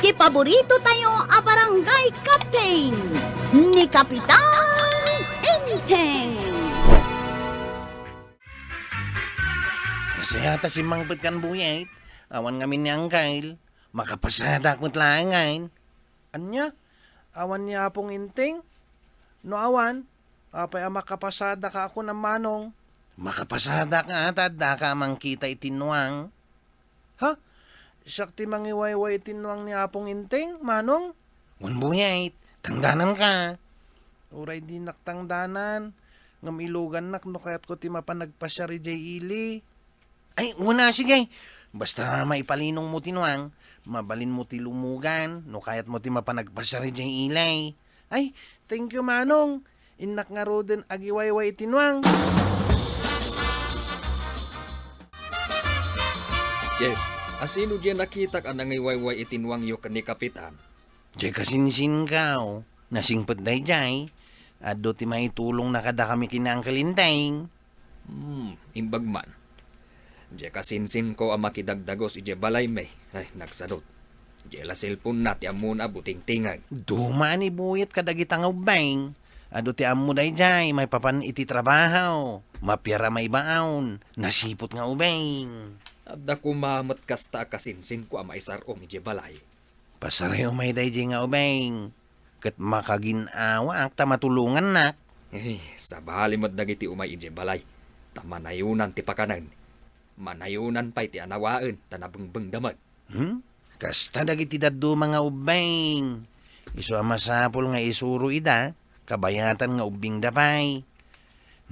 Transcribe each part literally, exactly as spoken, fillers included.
Ti paborito tayo a barangay captain, ni Kapitan Enteng. Masaya ta simmangpet kan Buyet. Awan ngamin ni Angkel. Makapasadak met laeng ngamin. Ania? Awan ni Apong Enteng? No awan, apay a makapasadak a kunam, Manong? Makapasadak nga ta addaka a mangkita iti Nuang. Ha? Siak ti mangiwayway iti Nuang ni Apong Enteng, Manong? Wen Buyet, tangdananka. Uray dinak tangdanan, ngem ilugannak no kayatko ti mapan agpasiar idiay ili. Ay, wen a, sige. Basta maipalinongmo ti Nuang, mabalinmo ti lumugan, no kayatmo ti mapan agpasiar idiay ili. Ay, thank you, Manong. Innak ngaruden agiwayway iti Nuang. Jeff, asino diay nakitak a nangiwayway iti Nuangyo ken ni Kapitan? Diay kasinsinko, nasingpet daydiay. Adu ti maitulongna kadakami ken ni Uncle Enteng. Hmm, imbag man. Diay kasinsinko a makidagdagus idiay balaymi. Ay, nagsadut. Diay la cellphone-na ti ammona a butingtingen. Duma ni Buyet kadagita nga ubbing. Adu ti ammo daydiay, maipapan iti trabaho. Mapiar a maibaon. Nasiput nga ubing. Adda koma met kasta a kasinsinko a maisar-om idiay balay. Pasarem umay daydiay nga ubing, ket makagin-awaak ta matulongannak. Eh, sabali met dagiti umay idiay balay, ta manayonan ti pakanen. Manayonan pay ti anawaen, ta nabengbengda met. Hmm? Kasta dagiti dadduma nga ubing. Isu a masapul nga isuro ida, kabayatan nga ubbingda pay.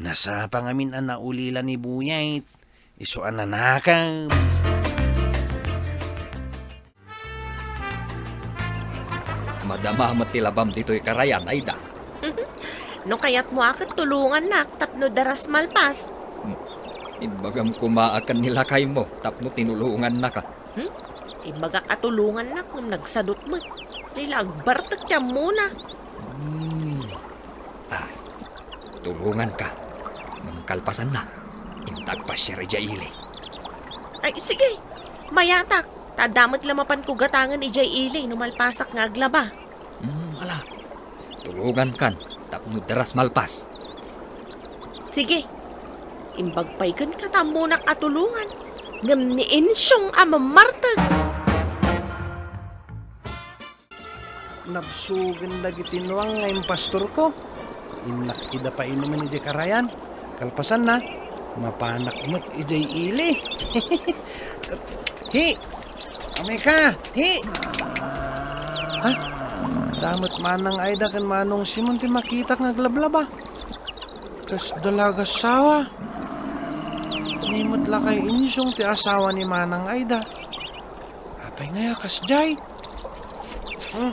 Nasapa ngamin a naulila ni Buyet, isu a nanakem. Madama met ti labam ditoy karayan, Aida. No kayatmo a ket tulongannak tapno daras malpas. Hmm. Imbagam koma a ken ni lakaymo tapno tinulongannaka. Hmm? Imbagak a tulongannak ngem nagsadut met. Diay la agbartek ti ammona. Hmm. Ah, tulonganka. Ngem kalpasanna, inta agpasiar idiay ili. Ay, sige. Mayatak. Ta adda met la mapanko gatangen idiay ili no malpasak nga aglaba. Hmm, ala. Tulongankan tapno daras malpas. Sige. Imbag pay kenka ta ammonak a tulongan, ngem ni Insyong a mammarteg. Nabsugen dagiti Nuang nga impastorko. Innak ida painumen idiay karayan. Kalpasanna, mapanak met idiay ili. Hi! Ameka! Hi! Ha? Adda met Manang Aida ken Manong Simon ti makitak nga aglablaba. Kasda la agassawa. Ni met lakay Insyong ti asawa ni Manang Aida. Apay ngay a kasdiay? Hmm,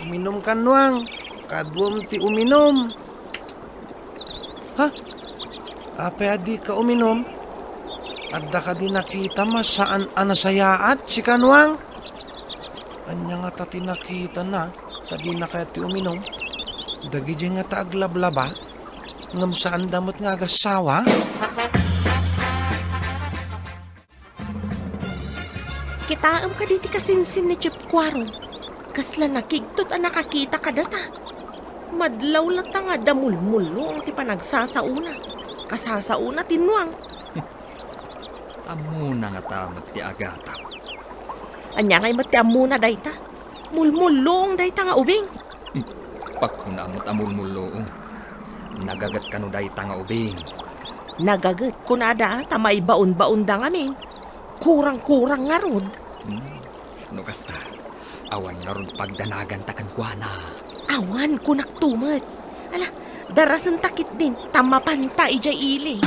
uminumkan Nuang. Kaduam ti uminum. Ha? Apay a dika uminum? Adda kadi nakitam a saan a nasayaat, sika Nuang? Ania ngata ti nakitana, ta dina kayat ti uminum? Dagidiay ngata aglablaba, ngem saanda met nga agassawa? Kitaem kadi ti kasinsin ni Chief Cuaro? Kasla nakigtot a nakakita kadata. Madlaw latta nga adda mulmulluong ti panagsasaona. Kasasaona ti Nuang. Ammona ngata met ti agatap. Ania ngay met ti ammona dayta? Mulmulluong dayta nga ubing. Hmm. Pagkuna met a mulmulluong. Nagaget kano dayta nga ubing? Nagaget kunada ta maibaonbaonda ngamin. Kurang-kurang ngarud. Hmm. No kasta, awan ngarud pagdanaganta kenkuana. Awan, kunakto met. Ala, darasenta ketdin ta mapanta idiay ili.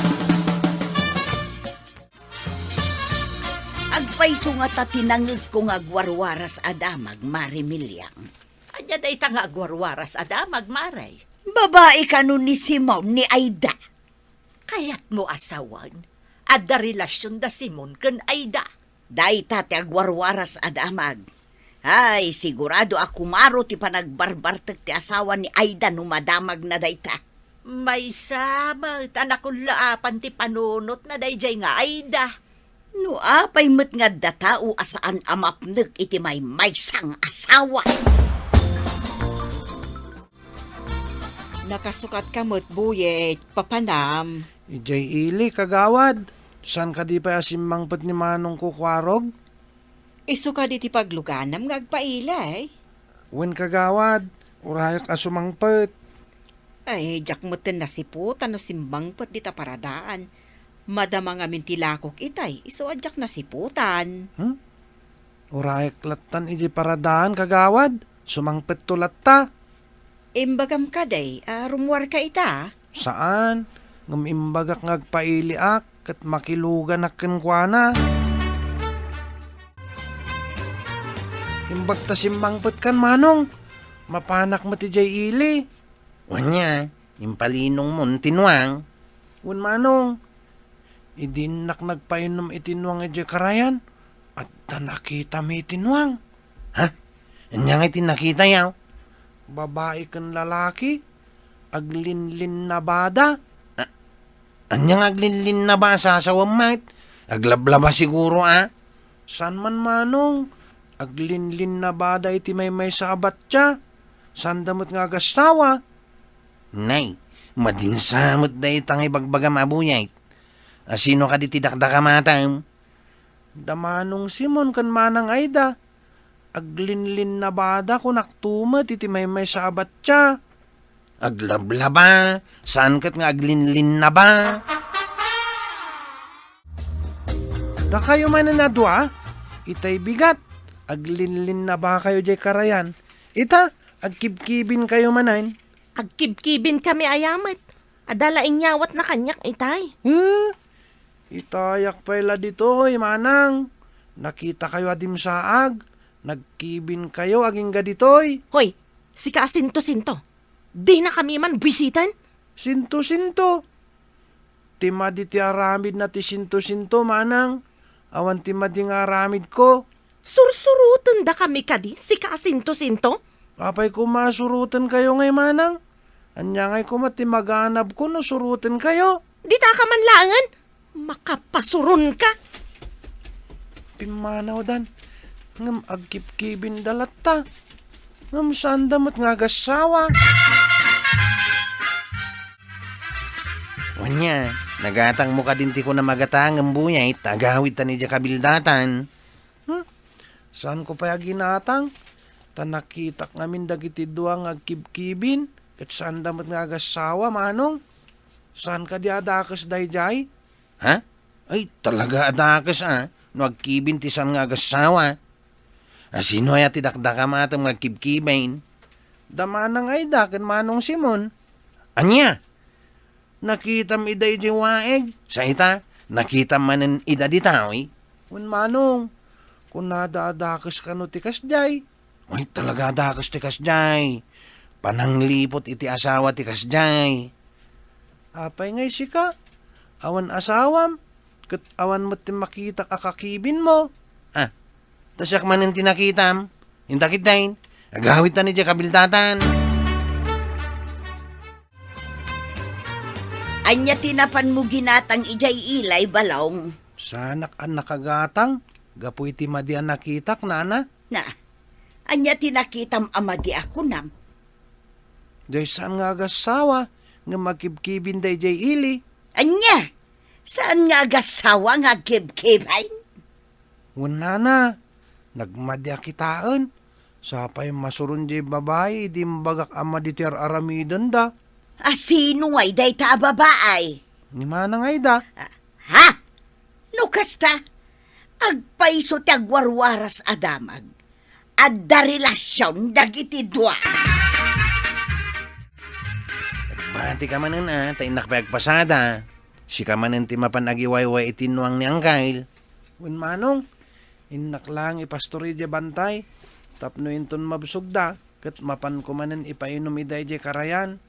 Agpayso ngata ti nangngegko nga agwarwaras a damag, Mare Miliang? Ania dayta nga agwarwaras a damag, Mare? Babai kano ni Simon ni Aida? Kayatmo a sawen, adda relasion da Simon ken Aida? Dayta ti agwarwaras a damag. Ay, sigurado a kumaro ti panagbarbartek ti asawa ni Aida no madamagna dayta. Maysa met a nakullaapan ti panunotna daydiay nga Aida. No apay met nga adda tao a saan a mapnek iti maymaysa nga asawa? Nakasukatka met, Buyet, papanam. Idiay ili, kagawad. Saan kadi pay a simmangpet ni Manong Kukuarog? Isu kadi ti pagluganam nga agpaili. Wen, kagawad, urayek a sumangpet. Ay, diak metten nasiputan no simmangpet dita paradaan. Madama ngamin ti lakok itay, isu a diak nasiputan. Hmm? Urayek lattan iti paradaan, kagawad. Sumangpetto latta. Imbagam kadi a rummuarka ita? Saan, ngem imbagak nga agpailiak ket makiluganak kenkuana. Imbag ta simmangpetkan, Manong. Mapanak met idiay ili. Wen, impalinomon ti nuang. Wen, Manong. Idi innak nagpainum iti nuang idiay karayan, adda nakitami iti nuang. Ha? Ania ngay ti nakitayo? Babai ken lalaki, aglinlinnabada. A-, ania nga aglinlinnaba, sasawem met? Aglablaba siguro, a? Saan man, Manong. Aglinlinnabada iti maymaysa a batya. Saanda met nga agassawa. Nay, madinsa met dayta nga ibagbagam a Buyet. A sino kadi ti dakdakamatem? Da Manong Simon ken Manang Aida. Aglinlinnabada, kunakto met iti maymaysa a batya. Aglablaba, saan ket nga aglinlinnaba? Dakayo manen a dua, itay bigat, aglinlinnabakayo diay karayan. Ita, agkibkibinkayo manen. Agkibkibinkami aya met. Adda la inyawatna kaniak itay. Hmm? Itayak pay la ditoy, Manang. Nakitakayo a dimsaag. Nagkibinkayo agingga ditoy. Hoy, sika a sinto-sinto. Dinakami man bisiten? Sinto-sinto. Ti madi ti aramidna ti sinto-sinto, Manang. Awan ti madi nga aramidko. Sursurotendakami kadi, sika a sinto-sinto? Apay koma a surotenkayo ngay, Manang? Ania ngay koma ti maganabko no surotenkayo? Dita ka man laengen? Makapasuronka! Pimmanawdan, ngem agkibkibinda latta. Ngem saanda met nga agassawa. Wen, nagatangmo kadin ti kunam a gatangem, Buyet, ta agawidtan idiay kabildatan. Hmm? Saanko pay a ginatang? Ta nakitak ngamin dagiti dua nga agkibkibin, ket saanda met nga agassawa, Manong. Saan kadi a dakes daydiay? Ha? Ay, talaga a dakes a, no agkibin ti saan nga agassawa. A sino aya ti dakdakamatem nga agkibkibin? Da Manang Aida ken Manong Simon. Ania? Nakitam ida idiay waig? Sa ita, nakitam manen ida ditoy? Wen, Manong, kunada a dakes kano ti kasdiay? Ay, talaga a dakes ti kasdiay. Panangliput iti asawa ti kasdiay. Apay ngay sika? Awan asawam? Ket awan met ti makitak a kakibinmo? Ah, ta siak manen ti nakitam. Inta ketdin, agawidtan idiay kabildatan. Ania ti napanmo ginatang idiay ili, Balong? Saanak a nakagatang gapu iti madi a nakitak, nana. Na, ania ti nakitam a madi a kunam? Diay saan nga agassawa ngem agkibkibin daydiay ili. Ania? Saan nga agassawa nga agkibkibin? Wen, nana, nagmadi a kitaen. Sapay masuron diay babai idi imbagak a madi ti ar-aramidenda. A sino ngay dayta a babai? Ni Manang Aida. Ah, ha? No kasta, agpayso ti agwarwaras a damag. Adda relasion dagiti dua. Agbatika manen a, ta innak pay agpasada. Sika manen ti mapan agiwayway iti nuang ni Angkel. Wen, Manong, innak laeng ipastori diay bantay, tapno inton mabsogda, ket mapanko manen ipainum ida idiay karayan.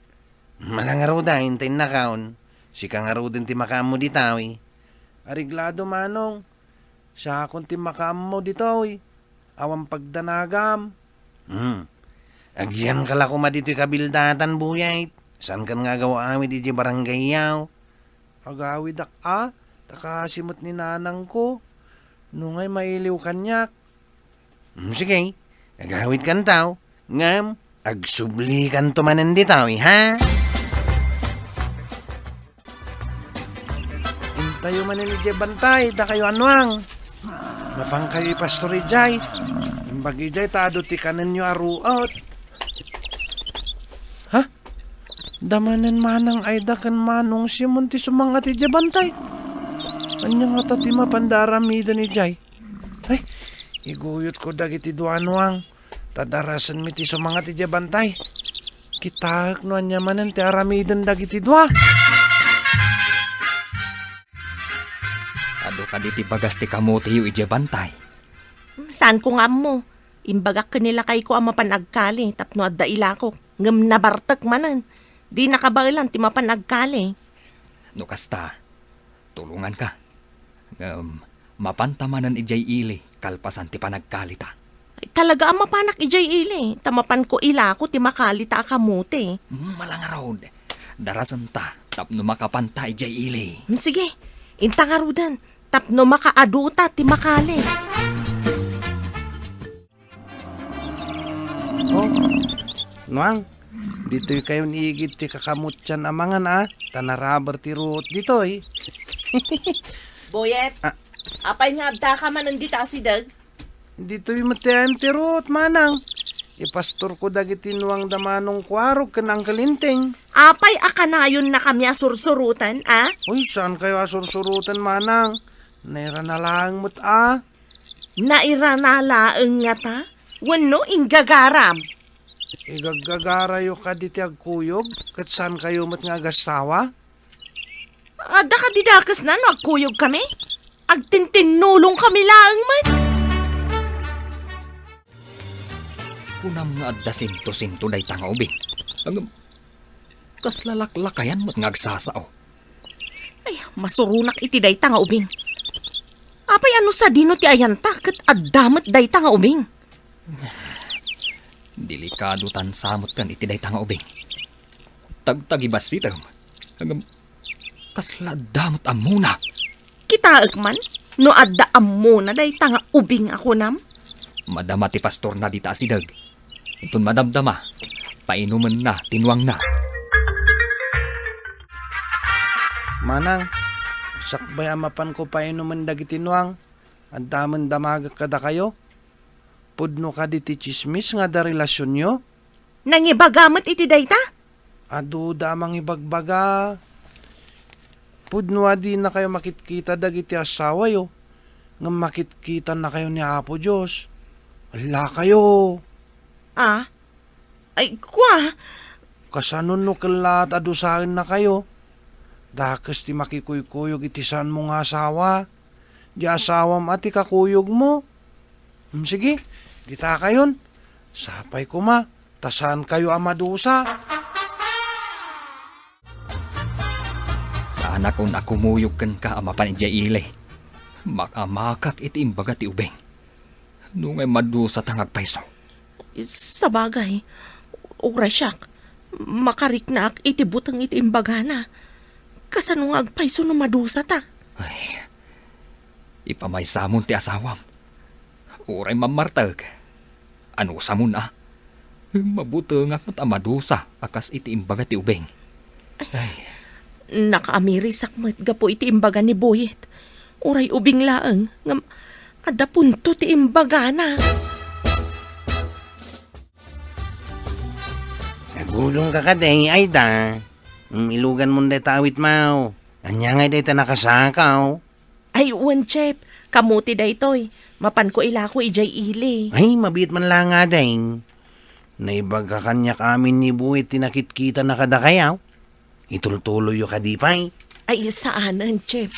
Mala ngaruden, ta innakon. Sika ngaruden ti makaammo ditoy. Areglado, Manong. Siakon ti makaammo ditoy. Awan pagdanagam. Hmm. Agyanka la koma ditoy kabildatan, Buyet. Saankan nga agaw-awid idiay barangayyo? Agawidak a, ta kaasi met ni nanangko. No ngay mailiw kaniak. Mm, sige, agawidkanto, ngem agsublikanto manen ditoy, ha? Intayo manen idiay bantay, dakayo a nuang. Mapankayo i Pastor idiay. Imbag idiay ta adu ti kanenyo a ruot. Ha? Damanen Manang Aida ken Manong Simon ti sumangat idiay bantay. Ania ngata ti mapanda aramiden idiay? Ay, iguyotko dagiti dua a nuang. Ta darasenmi ti sumangat idiay bantay. Kitaek no ania manen ti aramiden dagiti dua. Adu kadi ti bagas ti kamoteyo idiay bantay? Saanko nga ammo. Imbagak ken ni lakayko a mapan agkali tapno adda ilakok, ngem nabartek manen. Di nakabaelan ti mapan agkali. No kasta, tulonganka. Ngem, mapanta manen idiay ili, kalpasan ti panagkalita. Ay, talaga a mapanak idiay ili, ta mapanko ilako ti makalita a kamote. Mm, malangarud. Darasenta tapno makapanta idiay ili. Mm, sige, inta ngaruden, tapno makaaduta ti makali. Oh, Nuang, ditoy kayon igid ti kakamotian a mangan, a, ta naraber ti ruot ditoy. Boyet, Ah. Apay nga addaka manen dita asideg? Ditoy met ti ruot, Manang. Ipastorko dagiti nuang da Manong Kuarog ken Uncle Enteng. Apay a kanayonnakami a sursuroten, a? Uy, saankayo a sursuroten, Manang. Nairana laeng met, a. Nairana laeng ngata? Wenno inggagaram? Igaggagarayo kadi ti agkuyog, ket saankayo met nga agassawa? Adda kadi dakesna no agkuyogkami? Agtintinnulongkami laeng met. Kunam nga adda sinto-sinto dayta nga ubing. Ngem, kasla laklakayan met nga agsasao. Ay, masuronak iti dayta nga ubing. Apay a no sadino ti ayanta ket adda met dayta nga ubing? Delikado tan samutken iti dayta nga ubing. Tagtagibassitem. Ngem, kasla adda met ammona. Kitaek man no adda ammona dayta nga ubing a kunam. Madama ti pastorna dita asideg. Inton madamdama, painumenna ti nuangna. Manang, sakbay a mapanko painumen dagiti nuang, adda met damagek kadakayo? Pudno kadi ti tsismis nga adda relasionyo? Nangibaga met iti dayta? Aduda a mangibagbaga. Pudno a dinakayo makitkita dagiti assawayo, ngem makitkitannakayo ni Apo Dios. Allakayo. Ah? Ay, kua? Kasano no kellaat a dusaennakayo? Dakes ti makikuykuyog iti saanmo nga asawa. Di asawam a ti kakuyogmo. Mm, sige, dita kayon. Sapay koma, ta saankayo a madusa. Saanakon a kumuyog kenka a mapan idiay ili. Makamakak iti imbaga ti ubing. Nungay madusata nga agpayso. Sabagay, uray siak, makariknaak iti buteng iti imbagana. Kasano nga agpayso no madusata? Ay, ipamaysamon ti asawam. Uray mammartek. Anusamon a. Mabutengak met a madusa a kas iti imbaga ti ubing. Ay. Nakaamirisak met gapu iti imbaga ni Boyet. Uray ubing laeng, ngem adda punto ti imbagana. Nagulongka kadi, Aida. Mm, iluganmon dayta awitmo. Ania ngay dayta nakasakaw? Ay, wen, Chef. Kamote daytoy. Mapanko ilako idiay ili. Ay, mabiit man la nga, deng. Naibaga kaniak amin ni Boyet ti nakitkitana kadakayo. Itultuloyyo kadi pay? Ay, saanen, Chef.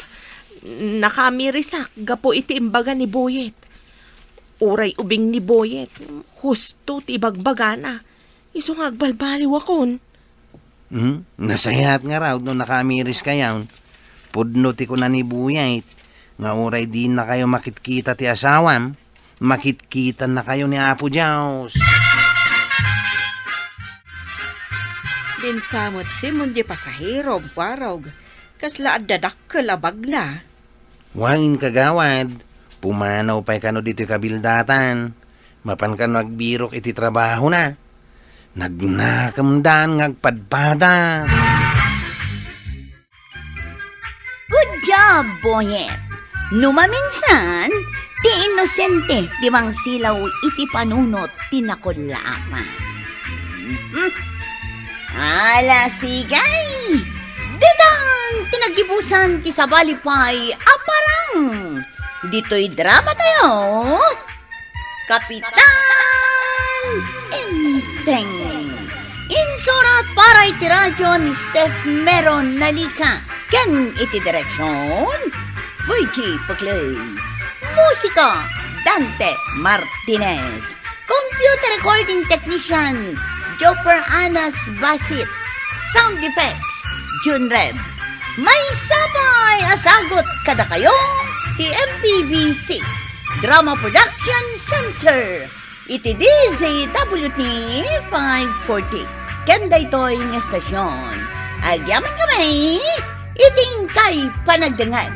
Nakaamirisak gapu iti imbaga ni Boyet. Uray ubing ni Boyet, husto ti ibagbagana. Isu nga agbalbaliwakon. Hmm? Nasayaat ngarud no nakaamiriskayon. Pudno ti kuna ni Boyet nga uray dinakayo makitkita ti asawam, makitkitannakayo ni Apo Dios. Dinsa met Simon di pasahero, Kuarog, kasla adda dakkel a bagna. Wen, kagawad, Pumanaw pay kano ditoy kabildatan. Mapan kano agbirok iti trabahona. Nagnakemdan nga agpadpada. Good job, Boyet! No maminsan, ti inosente ti mangsilaw iti panunot ti nakullaapan. Hmm. Ala, sige! Ditan ti naggibusan ti sabali pay a parang ditoy drama tayo. Kapitan Enteng. Insurat para iti radyo ni Steph Meron Nalica ken iti direksyon, Virgie Peclay. Musika, Dante Martinez. Computer recording technician, Joper Anas Basit. Sound effects, Jun Reb. Maysa pay a sagut kadakayo ti M P B C Drama Production Center iti D Z W T five forty. Ken daytoy nga estasyon, agyaman kami iti inkay panagdengngeg.